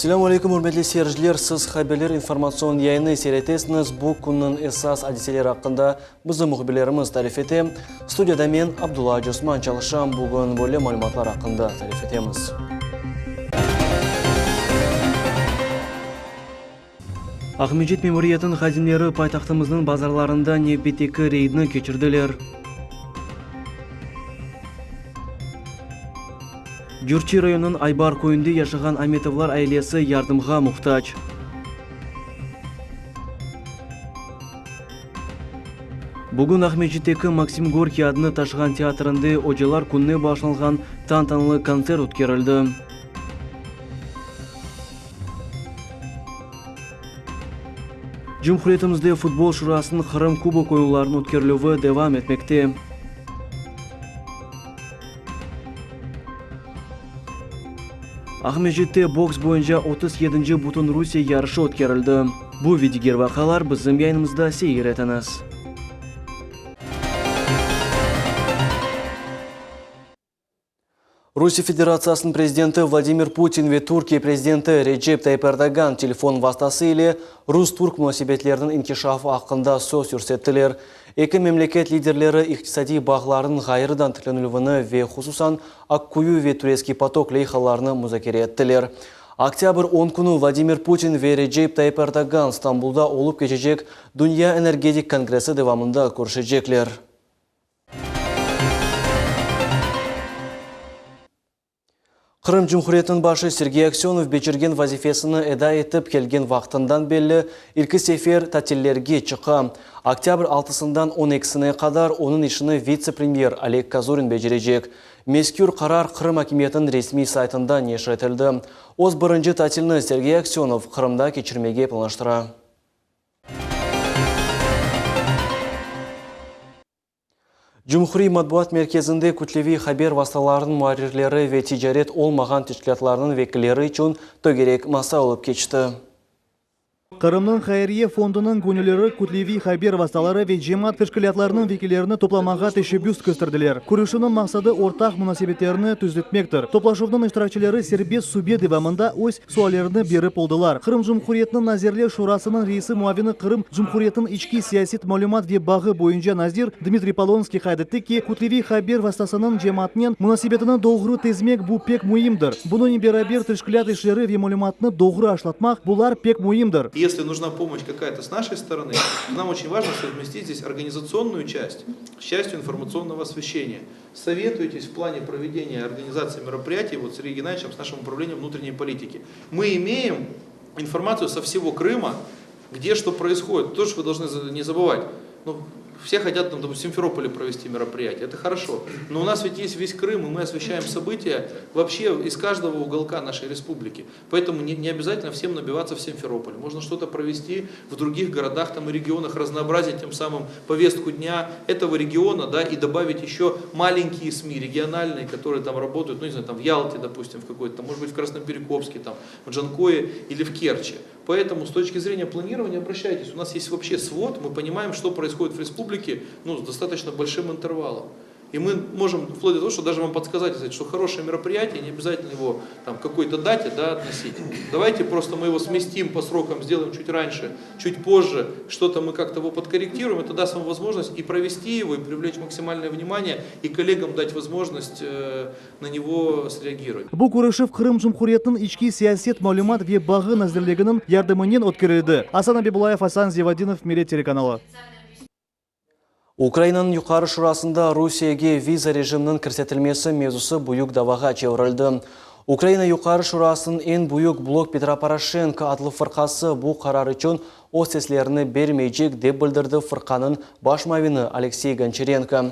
Selâm aleyküm, ürmetli seyirciler! Siz Haberler informatsion yayını seyretesiñiz. Bu künniñ esas adiseleri aqqında bizim mühbirlerimiz tarif ete. Studiyada men, Abdulla Acıosman, çalışam. Bugün böyle malümatlar aqqında tarif etemiz. Aqmescit memuriyetiniñ hadimleri paytahtımıznıñ bazarlarında nevbetteki reydni keçirdiler. Cürçi rayonınıñ Aybar köyünde yaşağan Ametovlar ailesi yardımğa muhtac. Bugün Aqmescitteki Maksim Gorkiy adını taşığan teatrinde Ocalar kününe bağışlanğan tantanalı kontsert ötkerildi. Cumhuriyetimizde futbol şurasınıñ Qırım kubok oyunlarınıñ ötkerilüvi devam etmekte. Aqmescitte boks boyunca 37-nci Bütünrusiye yarışı ötkerildi. Bu ve diger vaqialar bizim yayınımızda seyir etiñiz. Rusiye Federatsiyasınıñ prezidenti Vladimir Putin ve Türkiye prezidenti Recep Tayyip Erdoğan telefon vastası ile rus-türk munasebetleriniñ inkişafı aqqında söz yürsettiler. Eki memleket liderleri iqtisadiy bağlarnıñ ğayrıdan tiklenilüvini ve hususan Akkuyu ve Turetskiy potok leyhalarını muzakere ettiler. Oktâbr 10 künü Vladimir Putin ve Recep Tayyip Erdoğan Stambulda olıp keçecek Dünya energetik kongressi devamında körüşecekler. Qırım Cumhuriyetiniñ başı Sergey Aksönov becergen vazifesini eda etip kelgen vaqtından belli ilki sefer tatillerge çıqa. Oktâbr altısından on ekisine qadar onıñ işini vitse-premyer Oleg Kazurin becerecek. Mezkür qarar Qırım akimiyetiniñ resmiy saytında neşir etildi. Öz birinci tatilni Sergey Aksönov Qırımda keçirmege planlaştıra. Cumhuriy matbuat merkezinde kütleviy haber vastalarınıñ muarrirleri ve ticaret olmağan teşkilâtlarnıñ vekilleri içün tögerek masa olıp keçti. Qırımnıñ hayriye fondunıñ göñülleri kütleviy haber vastaları ve cemaat teşkilâtlarınıñ vekillerini toplamağa teşebbüs kösterdiler. Körüşüvniñ maqsadı ortaq munasebetlerni tüzetmektir. Toplaşuvnıñ iştirakçileri serbest subet devamında öz Suallerini berip oldılar. Qırım Cumhuriyetiniñ Nazirler Şurasınıñ reisi muavini Qırım Cumhuriyetiniñ içki siyaset, malümat ve bağı boyunca nazir Dmitriy Polonskiy qayd etti ki, kütleviy haber vastasınıñ cemaatnen munasebetini doğru tizmek bu pek müimdir. Bunıñnen beraber teşkilât işleri ve malümatnı doğru aşlatmaq, bular pek müimdir. Esli nujna pomoşç kakaya-to s našey storony, nam oçen vajno sovmestit zdes organizatsiyonnuyu çast s çastyu informatsionnogo osveşeniya. Советуйтесь в плане проведения организации мероприятий вот с Сергеем Геннадьевичем, с нашим управлением внутренней политики. Мы имеем информацию со всего Крыма, где что происходит. Тоже вы должны не забывать. Ну, все хотят, там, допустим, в Симферополе провести мероприятие, это хорошо. Но у нас ведь есть весь Крым, и мы освещаем события вообще из каждого уголка нашей республики. Поэтому не, не обязательно всем набиваться в Симферополь. Можно что-то провести в других городах там, и регионах, разнообразить тем самым повестку дня этого региона, да, и добавить еще маленькие СМИ, региональные, которые там работают, ну, не знаю, там в Ялте, допустим, в какой-то, может быть, в Красноперекопске, там, в Джанкое или в Керчи. Поэтому с точки зрения планирования обращайтесь. У нас есть вообще свод, мы понимаем, что происходит в республике, ну, с достаточно большим интервалом. И мы можем, вплоть до того, что даже вам подсказать, что хорошее мероприятие, не обязательно его там, к какой-то дате да, относить. Давайте просто мы его сместим по срокам, сделаем чуть раньше, чуть позже, что-то мы как-то его подкорректируем, это даст вам возможность и провести его, и привлечь максимальное внимание, и коллегам дать возможность э, на него среагировать. Bu körüşüv Qırım Cumhuriyetiniñ içki siyaset, malümat ve bağı nazirliginiñ yardımınen ötkerildi. Asan Abibullayev, Asan Zevadinov, Millet telekanalı. Ukrainanıñ Yuqarı Şurasında Rusiyege viza rejiminiñ kirsetilmesi mevzusı büyük davağa çevirildi. Ukraina Yuqarı Şurasınıñ eñ büyük Blok Petra Poroşenko adlı fırqası bu qarar içün öz seslerini bermeycek, dep bildirdi fırqanıñ baş muavini Aleksey Gonçarenko.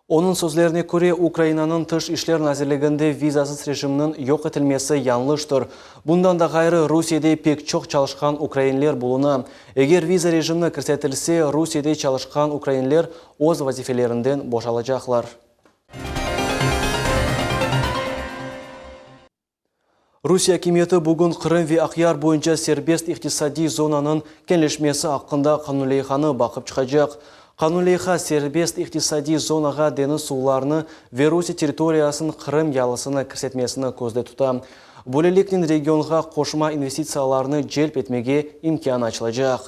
Onıñ sözlerine köre, Ukrainanıñ Tış işler nazirliginde vizasız rejimniñ yoq etilmesi yañlıştır. Bundan da ğayrı, Rusiyede pek çoq çalışqan ukrainler buluna. Eger viza rejimi kirsetilse, Rusiyede çalışqan ukrainler öz vazifelerinden boşalacaqlar. Rusiye akimiyeti bugün Qırım ve Aqyar boyunca serbest iqtisadiy zonanıñ keñleşmesi aqqında qanunleyhanı baqıp çıqacaq. Qanunleyha serbest iqtisadiy zonağa deñiz suvlarını ve Rusiye territoriyasınıñ Qırım yalısını kirsetmesini közde tuta. Böyleliknen regionğa qoşma investitsiyalarnı celp etmege imkân açılacaq.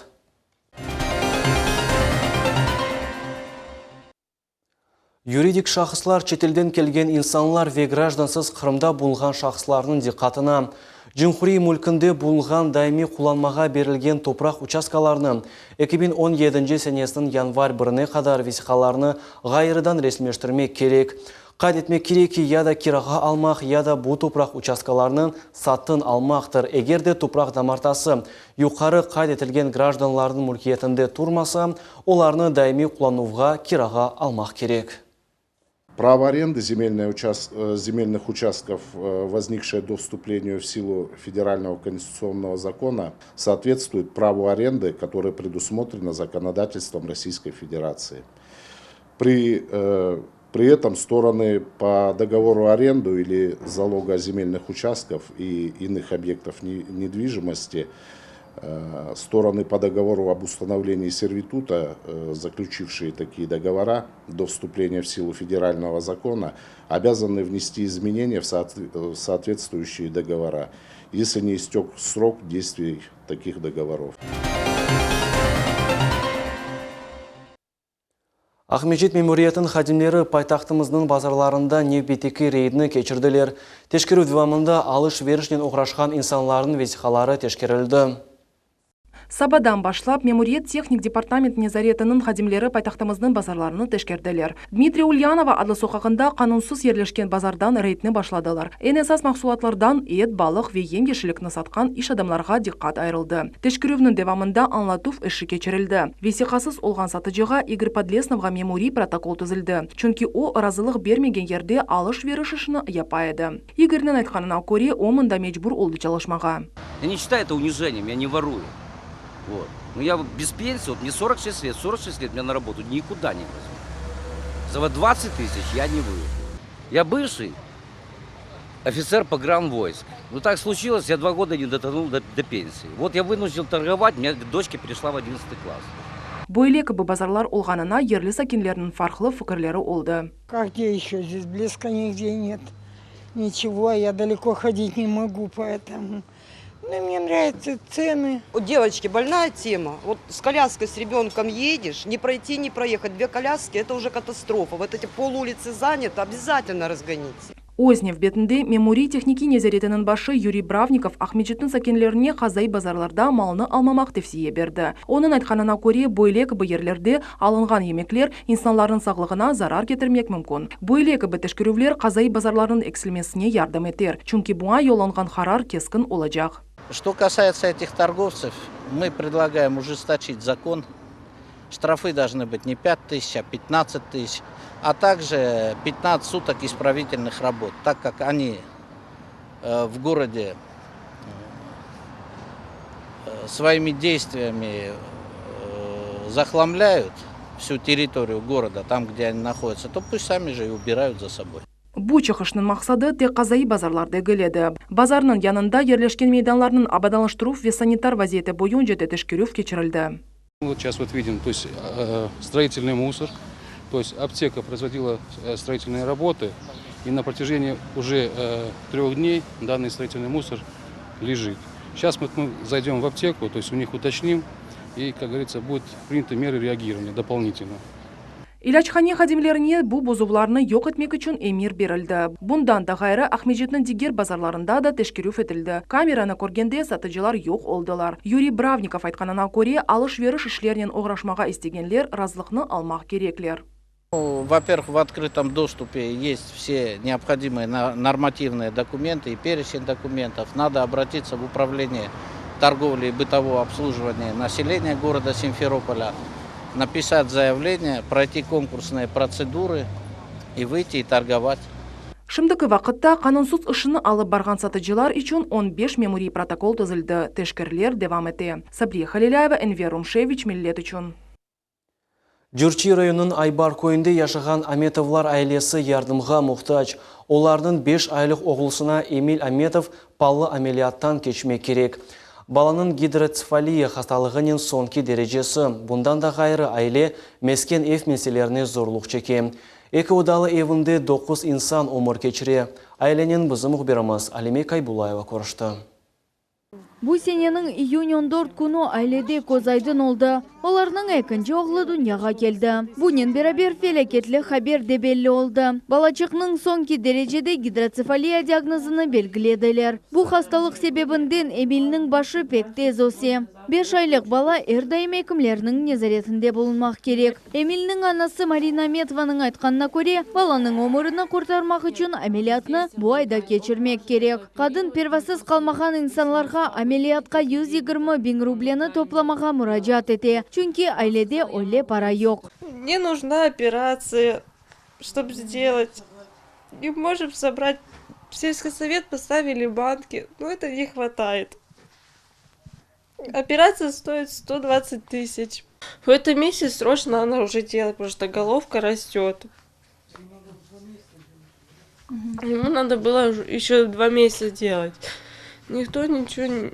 Yuridik şahıslar, çetelden kelgen insanlar ve grajdansız Qırımda bulunğan şahıslarnıñ diqqatına, cumhuriy mülkinde bulunğan daimiy qullanmağa berilgen topraq uçastkalarını 2017 senesiniñ yanvar birine qadar vesiqalarını ğayrıdan resmiyleştirmek kerek. Qayd etmek kerek ki, ya da kirağa almaq, ya da bu topraq uçastkalarını satın almaqtır, eger de topraq damartası yuqarı qayd etilgen grajdanlarnıñ mülkiyetinde turmasa, olarnı daimiy qullanuvğa kirağa almaq kerek. Право аренды земельных участков, возникшее до вступления в силу Федерального конституционного закона, соответствует праву аренды, которое предусмотрено законодательством Российской Федерации. При, при этом стороны по договору аренду или залога земельных участков и иных объектов недвижимости, стороны по договору об установлении сервитута, заключившие такие договора до вступления в силу федерального закона, обязаны внести изменения в соответствующие договора, если не истек срок действий таких договоров. Aqmescit memuriyetiniñ hadimleri paytahtımıznıñ bazarlarında nevbetteki reydni keçirdiler. Teşkerüv devamında alış-verişnen oğraşqan insanlarnıñ vesiqaları teşkerildi. Sabadan başlap memuriyet tehnik departament nezaretiniñ hadimleri paytahtımıznıñ bazarlarını teşkerdiler. Dmitriya Ulyanova adlı soqağında qanunsız yerleşken bazardan reydni başladılar. Eñ esas mahsulatlardan et, balıq ve yem-yeşillikni satqan iş adamlarğa diqqat ayırıldı. Teşkerüvniñ devamında añlatuv işi keçirildi. Vesiqasız olğan satıcığa İgor Podlesnovğa memuriy protokol tizildi, çünki o, razılıq bermegen yerde alış-veriş işini yapa edi. İgorniñ aytqanına köre, o, mında mecbur oldı çalışmağa. Я не считаю это унижением, я не ворую. Вот. Но я без пенсии, вот мне 46 лет, 46 лет меня на работу никуда не возьмут. За 20 тысяч я не выйду. Я бывший офицер погранвойск. Ну так случилось, я два года не дотянул до, до пенсии. Вот я вынужден торговать, у меня дочка перешла в 11 класс. Böyle kibi bazarlar olğanına yerli sakinlerniñ farqlı fikirleri oldı. Как где еще? Здесь близко нигде нет. Ничего, я далеко ходить не могу, поэтому... Ну, мне нравятся цены. У девочки больная тема. Вот с коляской с ребенком едешь, не пройти, не проехать. Две коляски – это уже катастрофа. Вот эти пол улицы заняты, обязательно разгоните. Öz nevbetinde memuriy tehnikiy nezaretiniñ başı Yuriy Bravnikov Aqmescitniñ sakinlerine qazaiy bazarlarda malnı almamaq tevsiye berdi. Onıñ aytqanına köre, böyle kibi yerlerde alınğan yemekler insanlarnıñ sağlığına zarar ketirmek mümkün. Böyle kibi teşkerüvler qazaiy bazarlarnıñ eksilmesine yardım eter, çünki buña yollanğan qarar keskin olacaq. Что касается этих торговцев, мы предлагаем ужесточить закон. Штрафы должны быть не 5 тысяч, а 15 тысяч, а также 15 суток исправительных работ, так как они в городе своими действиями захламляют всю территорию города, там, где они находятся, то пусть сами же и убирают за собой. Bu çıqışnıñ maqsadı tek qazaiy bazarlar degil edi. Bazarnıñ yanında yerleşken meydanlarnıñ abadanlaştıruv ve sanitar vaziyeti boyunca da teşkerüv keçirildi. Вот сейчас вот видим, то есть строительный мусор, то есть аптека производила строительные работы, и на протяжении уже 3 дней данный строительный мусор лежит. Сейчас вот мы зайдем в аптеку, то есть у них уточним, и, как говорится, будут приняты меры реагирования дополнительно. İlâchane hadimlerine bu bozuvlarnı yoq etmek içün emir berildi. Bundan da ğayrı Aqmescitniñ diger bazarlarında da teşkerüv etildi. Kameranı körgende satıcılar yoq oldılar. Yuriy Bravnikov aytqanına köre, alış-veriş işlerinen oğraşmağa istegenler razılıqnı almaq kerekler. Во-первых, в открытом доступе есть все необходимые нормативные документы и перечень документов. Надо обратиться в управление торговли и бытового обслуживания населения города Симферополя, написать заявление, пройти конкурсные процедуры и выйти и торговать. Şimdiki vaqıtta qanunsız işini alıp barğan satıcılar içün 15 memuriy protokol tizildi. Teşkerüvler devam ete. Sabriye Halilâyeva, Enver Rumşeviç, Millet içün. Cürçi rayonınıñ Aybar köyünde yaşağan Ametovlar ailesi yardımğa muhtac. Olarnıñ 5 aylıq oğlusına Emil Ametov paalı ameliyattan keçmek kerek. Balanıñ gidrotsefaliya hastalığınen soñki derecesi. Bundan da ğayrı aile mesken ev meselelerine zorluq çeke. Eki odalı evinde doquz insan ömür keçire. Ailenen bizim mühbirimiz Alime Kaybullayeva körüşti. Bu seneniñ iyün on dört künü ailede köz aydın oldı, olarnıñ ekinci oğlu dünyağa keldi. Bunen beraber felâketli haber de belli oldı, balaçıqnıñ soñki derecede gidrotsefaliya diagnozını belgilediler. Bu hastalıq sebebinden Emilniñ başı pek tez öse. Beş aylıq bala er daim ekimlerniñ nezaretinde bulunmaq kerek. Emilniñ anası Marina Ametovanıñ aytqanına köre, balanıñ ömürini qurtarmaq içün ameliyatnı bu ayda keçirmek kerek. Qadın pervasız qalmağan insanlarğa ameliyatqa 120 biñ rubleni toplamağa muracaat ete, çünki ailede öyle para yoq. Мне нужна операция, чтоб сделать. Не можем собрать. В сельский совет поставили банки, но это не хватает. Операция стоит 120 тысяч. В этом месяце срочно надо уже делать, потому что головка растет. Ему надо было еще два месяца делать. Никто ничего,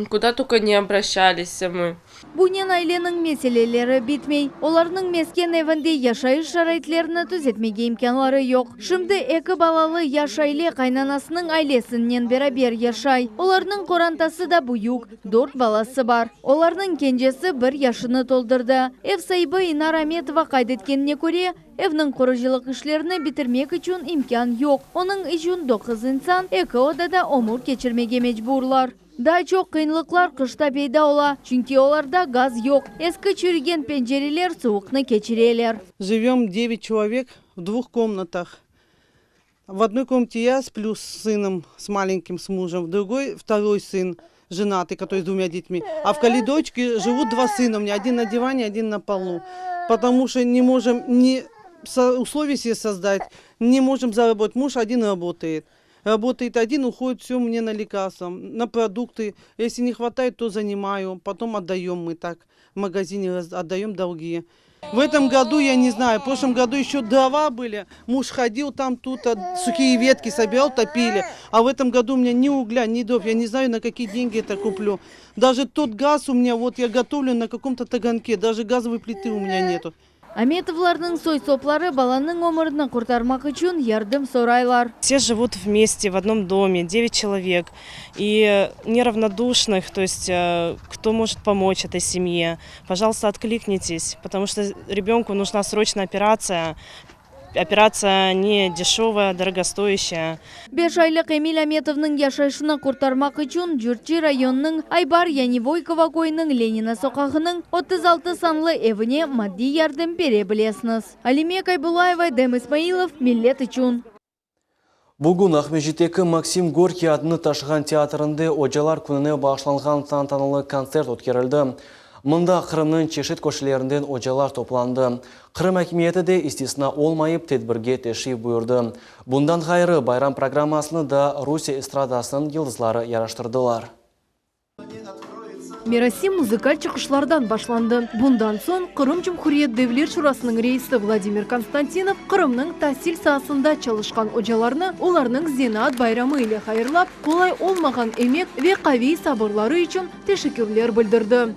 куда только не обращались мы. Bunen aileniñ meseleleri bitmey. Olarnıñ mesken evinde yaşayış şaraitlerini tüzetmege imkânları yoq. Şimdi eki balalı yaş aile qaynanasınıñ ailesinen beraber yaşay. Olarnıñ qorantası da büyük, dört balası bar. Olarnıñ kencesi bir yaşını toldurdı. Ev saibi İnara Ametova qayd etkenine köre, evniñ qurucılıq işlerini bitirmek içün imkân yoq. Onıñ içün doquz insan eki odada ömür keçirmege mecburlar. Daa çoq qıyınlıqlar qışta peyda ola, çünki olarda gaz yoq, eski çürügen pencereler suvuqnı keçireler. Живем 9 человек в двух комнатах. В одной комнате я сплю с сыном, с маленьким, с мужем, в другой второй сын, женатый, который с двумя детьми. А в коридорчике живут два сына у меня, один на диване, один на полу. Потому что не можем ни условия себе создать, не можем заработать. Муж один работает. Работает один, уходит все мне на лекарства, на продукты. Если не хватает, то занимаю. Потом отдаем мы так. В магазине отдаем долги. В этом году, я не знаю, в прошлом году еще дрова были. Муж ходил там, тут, сухие ветки собирал, топили. А в этом году у меня ни угля, ни дров. Я не знаю, на какие деньги это куплю. Даже тот газ у меня, вот я готовлю на каком-то таганке. Даже газовой плиты у меня нету. Ametovlarnıñ soy-sopları balanıñ ömürini qurtarmaq içün yardım soraylar. Все живут вместе в одном доме, 9 человек. И неравнодушных, то есть э, кто может помочь этой семье, пожалуйста, откликнитесь, потому что ребенку нужна срочная операция. Операция не дешевая, дорогостоящая. Beş aylıq Emil Ametovnıñ yaşayışını qurtarmaq içün Cürçi rayonınıñ Aybar yani Voykovo köyüniñ Lenina soqağınıñ 36 sanlı evine maddiy yardım bere bilesiñiz. Alime Kaybullayeva, Edem İsmailov, Millet içün. Bugün Aqmescitteki Maksim Gorkiy adını taşığan teatrinde Ocalar kününe bağışlanğan tantanalı kontsert ötkerildi. Mında Qırımnıñ çeşit köşelerinden ocalar toplandı. Qırım akimiyeti de istisna olmayıp tedbirge teşrif buyurdı. Bundan ğayrı, bayram programmasını da Rusiye estradasınıñ yıldızları yaraştırdılar. Merasim muzıkal çıqışlardan başlandı. Bundan soñ Qırım Cumhuriyet Devlet Şurasınıñ reisi Vladimir Konstantinov Qırımnıñ tasil saasında çalışqan ocalarnı olarnıñ zenaat bayramı ile hayırlap, qolay olmağan emek ve qaviy sabırları içün teşekkürler bildirdi.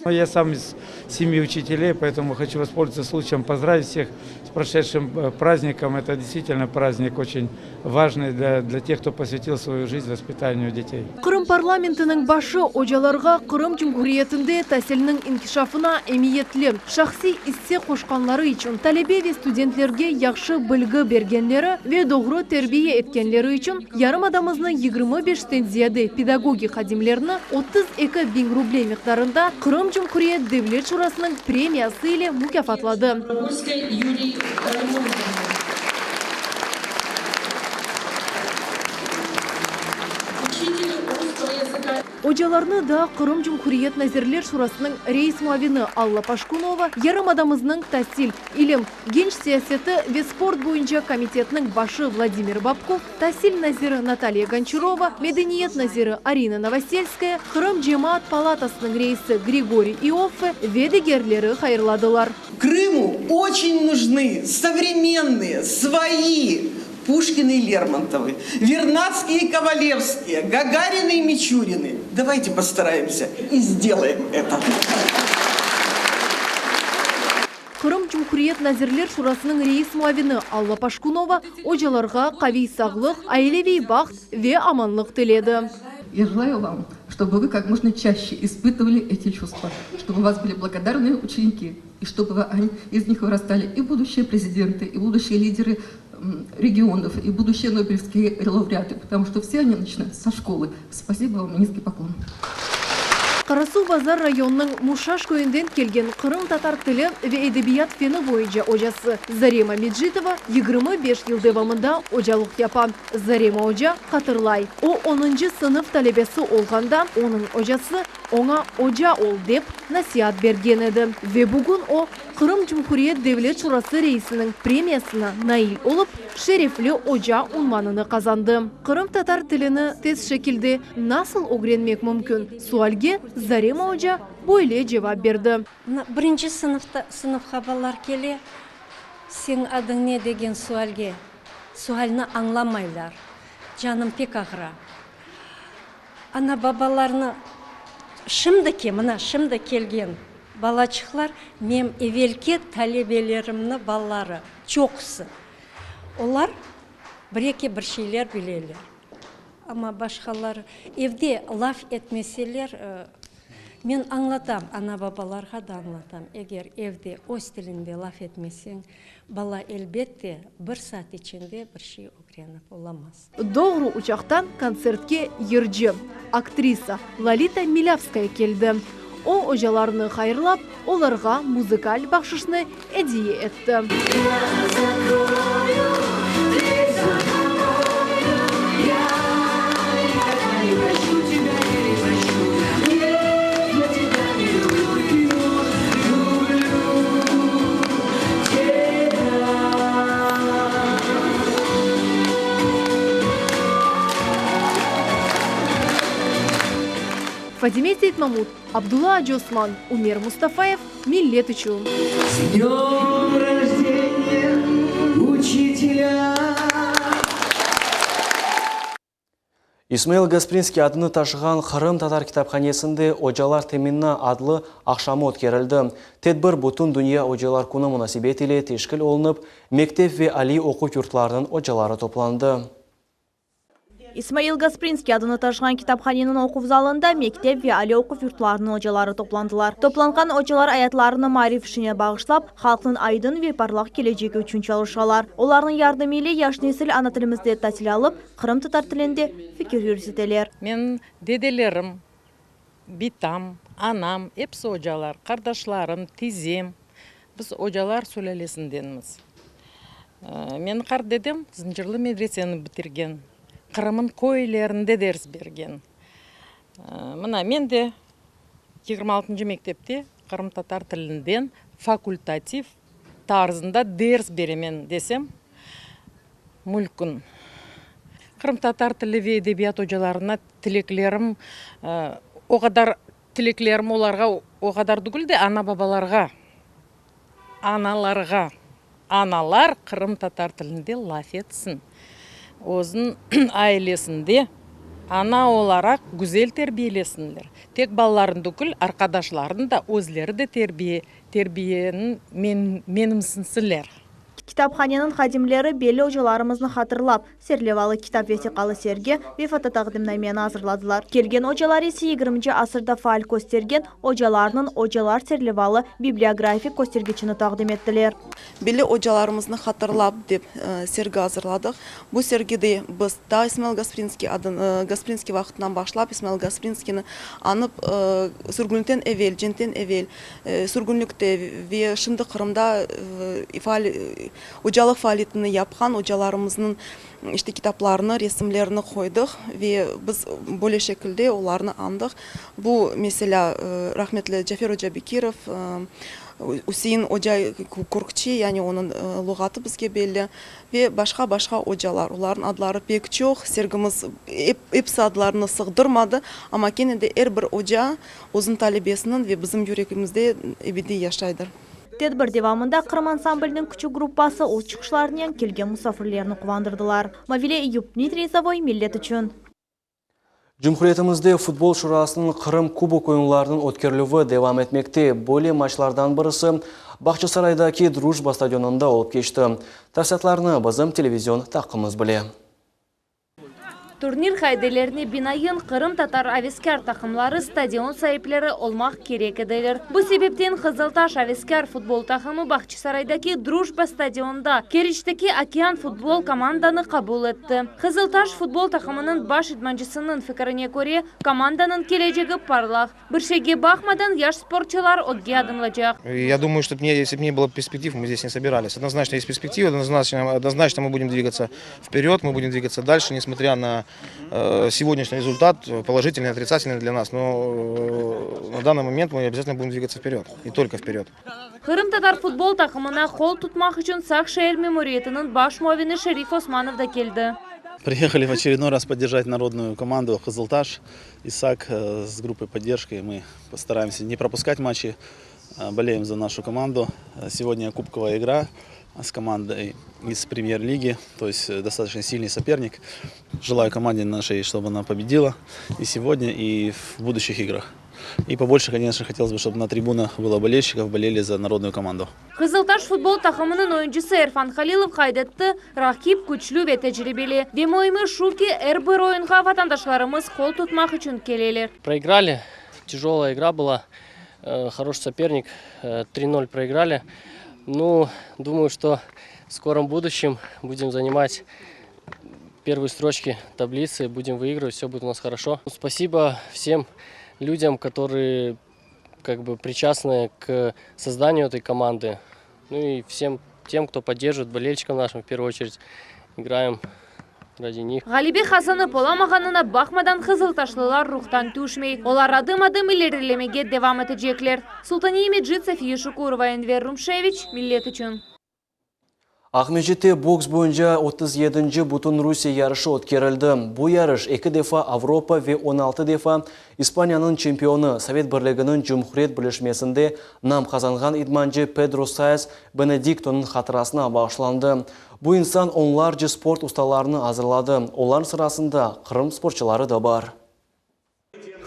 Я сам из семьи учителей, поэтому хочу воспользоваться случаем поздравить всех с прошедшим э, праздником. Это действительно праздник очень важный для, для тех, кто посвятил свою жизнь воспитанию детей. Qırım parlamentiniñ başı ocalarğa Qırım Cumhuriyetinde tasilniñ inkişafına emiyetli şahsiy isse qoşqanları içün, talebe ve studentlerge yahşı bilgi bergenleri ve doğru terbiye etkenleri içün yarımadamıznıñ 25-ten ziyade pedagogik hadimlerini 32 biñ ruble miqdarında Qırım Cumhuriyet Devlet Şurasınıñ premiyası ile mukâfatladı. Юрий Учитель русского языка. Ocalarnı da Qırım Cumhuriyet Nazirler Şurasınıñ reis muavini Alla Paşkunova, yarımadamıznıñ tasil, ilim, genç siyaseti ve sport boyunca komitetiniñ başı Vladimir Bobkov, tasil naziri Natalya Gonçarova, medeniyet naziri Arina Novoselskaya, Qırım Cemaat palatasınıñ reisi Grigoriy Ioffe ve digerleri hayırladılar. Крыму очень нужны современные, свои Пушкины и Лермонтовы, Вернадские и Ковалевские, Гагарины и Мичурины. Давайте постараемся и сделаем это. Qırım Cumhuriyet. Cumhuriyet Nazirler Şurasınıñ reis muavini Alla Paşkunova ocalarğa qaviy sağlıq, aileviy baht ve amanlıq tiledi. Я желаю вам, чтобы вы как можно чаще испытывали эти чувства, чтобы у вас были благодарные ученики, и чтобы из них вырастали и будущие президенты, и будущие лидеры регионов, и будущие нобелевские лауреаты, потому что все они начинают со школы. Спасибо вам, низкий поклон. Qarasuvbazar rayonınıñ Muşaş köyünden kelgen qırımtatar tili ve edebiyat feni boyunca ocası Zarema Mecitova 25 yıl devamında ocalıq yapa. Zarema oca hatırlay, o onuncı sınıf talebesi olğanda onıñ ocası oña oca ol dep nasiat bergen edi. Ve bugün o, Qırım Cumhuriyet Devlet Şurası reisiniñ premiyasına nail olıp, şerefli oca unvanını qazandı. Qırımtatar tilini tez şekilde nasıl ögrenmek mümkün sualge Zarema oca böyle cevap berdi. Mına, birinci sınıfta, sınıfqa balalar kele, Seniñ adıñ ne degen sualge, sualni añlamaylar. Canım pek ağıra. Ana-babalarnı şimdiki, mına, şimdi kelgen balaçıqlar menim evelki talebelerimni balaları, çoqusı. Olar bir-eki bir şeyler bileler. Amma başqaları evde laf etmeseler, men añlatam, ana-babalarğa da añlatam, eger evde öz tilinde laf etmeseñ, bala, elbette, bir saat içinde bir şey ögrenip olamaz. Doğru uçaqtan kontsertke yırcı, aktrisa Lolita Milâvskaya keldi. O, ocalarnı hayırlap, olarğa muzıkal bahşışnı ediye etti. Fadime Seytmamut, Abdulla Acıosman, Umer Mustafayev, Millet içün. S dnöm rojdeniya, uçitelâ! İsmail Gasprinskiy adını taşığan Qırımtatar kitaphanesinde Ocalar temenna adlı aqşamı ötkerildi. Tedbir Bütün dünya ocalar künü munasebeti ile teşkil olunıp, mektep ve aliy oquv yurtlarınıñ ocaları toplandı. İsmail Gasprinskiy adını taşığan kitaphaneniñ oquv zalında mektep ve aliy oquv yurtlarınıñ ocaları toplandılar. Toplanğan ocalar ayatlarını maarif işine bağışlap, halqnıñ aydın ve parlaq kelecegi içün çalışalar. Olarnıñ yardımı ile yaş nesil ana tilimizde tasil alıp, qırımtatar tilinde fikir yürseteler. Menim dedelerim, bitam, anam, episi ocalar, qardaşlarım, tizem, biz ocalar sülâlesindenmiz. Menim qart dedem Zıncırlı medreseni bitirgen, Qırım'ın köylerinde ders bergen. Mına, men de yigirmi altıncı mektepte qırımtatar tilinden fakultativ tarzında ders beremen desem, mülkün. Qırımtatar tili ve edebiyat ocalarına tileklerim o qadar tileklerim olarğa o qadar tügül de, ana-babalarğa, analarğa, analar qırımtatar tilinde laf etsin, özüniñ ailesinde ana olaraq güzel terbiyelesinler. Tek balalarını tügül, arqadaşlarını da özleri de terbiye terbiyeni menimsinsinler. Kitaphaneniñ hadimleri belli ocalarımıznı hatırlap, serlevalı kitap vesiqalı sergi ve fototaqdimnameni azırladılar. Kelgen ocalar ise yigirminci asırda faal köstergen ocalarnıñ Ocalar serlevalı bibliografik köstergiçini taqdim ettiler. Belli ocalarımıznı hatırlap dep sergi azırladıq. Bu sergide biz ta İsmail Gasprinskiy adını, Gasprinskiy vaqtından başlap İsmail Gasprinskiyni añıp, sürgünlikten evel, cenkten evel, Sürgünlikte ve şimdi Qırımda faal ocalıq faaliyetini yapqan ocalarımıznıñ işte kitaplarını, resimlerini qoydıq ve biz böyle şekilde olarnı añdıq. Bu, meselâ, rahmetli Cafer oca Bekirov, Üsein oca Kürkçi, yani onıñ luğatı bizge belli. Ve başqa-başqa ocalar, olarnıñ adları pek çoq, sergimiz episi adlarını sığdırmadı, amma kene de er bir oca özüniñ talebesiniñ ve bizim yüregimizde ebediy yaşaydır. Tedbir devamında Qırım ansambliniñ küçük gruppası öz çıqışlarınen kelgen musafirlerni quvandırdılar. Mavile Eyup, Dmitriy Lisovoy, Millet içün. Cumhuriyetimizde futbol şurasınıñ Qırım kubok oyunlarınıñ ötkerilüvi devam etmekte. Böyle maçlardan birisi Bağçasaraydaki Drujba stadionında olıp keçti. Tafsilâtlarnı bizim televizion taqımımız bile. Turnir qaidelerine binaen, qırımtatar aveskâr taqımları stadion saipleri olmaq kerek ediler. Bu sebepten Qızıltaş aveskâr futbol taqımı Bağçasaraydaki Drujba stadionında Keriçteki Okean futbol komandanı qabul etti. Qızıltaş futbol taqımınıñ baş idmancısınıñ fikirine köre, komandanıñ kelecegi parlaq. Bir şeyge baqmadan, yaş sportçılar ögge adımlacaq. Я думаю, что если бы не было перспектив, мы здесь не собирались. Однозначно есть перспективы, однозначно, однозначно мы будем двигаться вперед, мы будем двигаться дальше, несмотря на э, сегодняшний результат, положительный, отрицательный для нас. Но э, на данный момент мы обязательно будем двигаться вперед, и только вперед. Qırımtatar futbol taqımına qol tutmaq içün Saq şeer memuriyetiniñ baş muavini Şerif Osmanov da keldi. Приехали в очередной раз поддержать народную команду «Кызылташ». И САК э, с группой поддержки. Мы постараемся не пропускать матчи. Э, болеем за нашу команду. Сегодня кубковая игра с командой из премьер-лиги, то есть э, достаточно сильный соперник. Желаю команде нашей, чтобы она победила и сегодня, и в будущих играх. И побольше, конечно, хотелось бы, чтобы на трибунах было болельщиков, болели за народную команду. Qızıltaş futbol taqımınıñ oyuncısı Erfan Halilov qayd etti, raqip küçlü ve tecribeli. Ve müimi şu ki, er bir oyunğa vatandaşlarımız qol tutmaq içün keleler. Проиграли, тяжелая игра была, э, хороший соперник, 3-0 э, проиграли. Ну, думаю, что в скором будущем будем занимать первые строчки таблицы, будем выигрывать, все будет у нас хорошо. Спасибо всем людям, которые как бы причастны к созданию этой команды. Ну и всем тем, кто поддерживает, болельщикам нашим в первую очередь. Играем ради них. Ğalebe qazanıp olamağanına baqmadan qızıltaşlılar ruhtan tüşmey. Olar adım-adım ilerilemege devam etecekler. Sultaniye Mecit, Safiye Şukurova, Enver Rumşeviç, Millet içün. Aqmescitte boks boyunca 37-nci Bütünrusiye yarışı ötkerildi. Bu yarış eki defa Avropa ve 16 defa İspaniyanıñ çempionı, Sovet Birliginiñ Cumhuriyet Birleşmesinde nam qazanğan idmancı Pedro Saez Benediktonıñ hatırasına bağışlandı. Bu insan onlarca sport ustalarını azırladı, olarnıñ sırasında Qırım sportçıları da bar.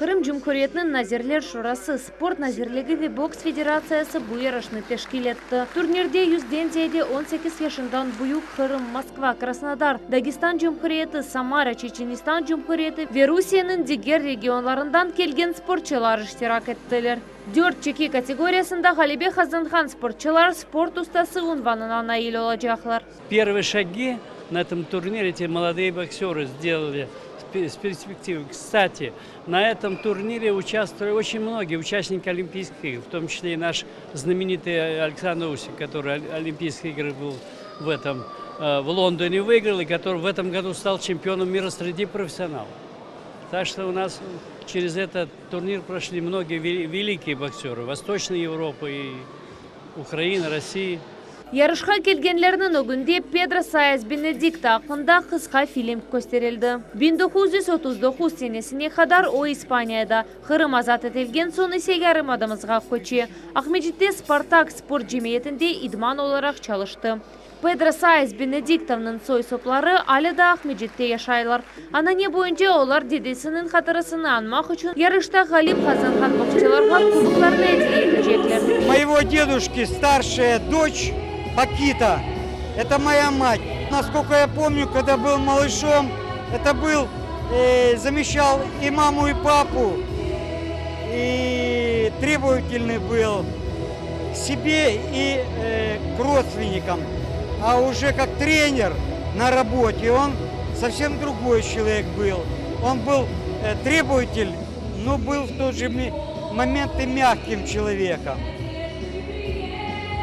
Qırım Cumhuriyetiniñ Nazirler Şurası, Sport nazirligi ve Boks federatsiyası bu yarışnı teşkil etti. Turnirde yüzden ziyade 18 yaşından büyük Qırım, Moskva, Krasnodar, Dagestan Cumhuriyeti, Samara, Çeçenistan Cumhuriyeti ve Rusiyeniñ diger regionlarından kelgen sportçılar iştirak ettiler. Dört çeki kategoriyasında ğalebe qazanğan sportçılar sport ustası unvanına nail olacaqlar. Первые шаги на этом турнире эти молодые боксеры сделали с перспективой. Кстати, на этом турнире участвовали очень многие участники Олимпийских игр, в том числе и наш знаменитый Александр Усик, который Олимпийские игры был в этом э, в Лондоне выиграл и который в этом году стал чемпионом мира среди профессионалов. Так что у нас через этот турнир прошли многие великие боксеры Восточной Европы и Украины, России. Yarışqa kelgenlerniñ ögünde Pedro Saez Benedikto aqqında qısqa film kösterildi. 1939 senesine qadar o İspaniyada, Qırım azat etilgen soñ ise yarımadamızğa köçe. Aqmescitte Spartak sport cemiyetinde idman olaraq çalıştı. Pedro Saez Benediktonıñ soy-sopları alâ daa Aqmescitte yaşaylar. Anane boyunca olar dedesiniñ hatırasını añmaq içün yarışta ğalip qazanğan boksçılarğa kuboklarnı ediye etecekler. Моего дедушки старшая дочь Пакита, это моя мать. Насколько я помню, когда был малышом, это был, э, замещал и маму, и папу. И требовательный был к себе и э, к родственникам. А уже как тренер на работе он совсем другой человек был. Он был э, требователь, но был в тот же момент и мягким человеком.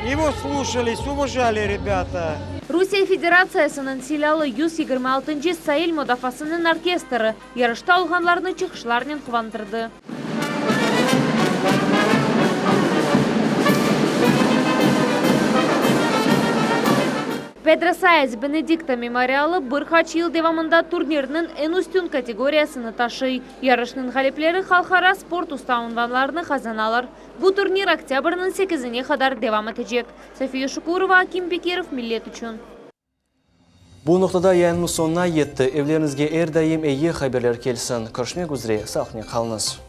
Его слушались, уважали ребята. Rusiye Federatsiyasınıñ silâlı 126-ncı sail mudafaasınıñ orkestri yarışta olğanlarnı çıqışlarnen quvandırdı. Pedro Saez Benedikto memorialı bir qaç yıl devamında turnirniñ eñ üstün kategoriyasını taşıy. Yarışnıñ ğalipleri halqara sport usta unvanlarını qazanalar. Bu turnir oktâbrniñ sekizine qadar devam etecek. Safiye Şukurova, Akim Bekirov, Millet içün. Bu noqtada yayınımız soñuna yetti. Evleriñizge er daim eyi haberler kelsin. Körüşmek üzre, sağlıqnen qalıñız.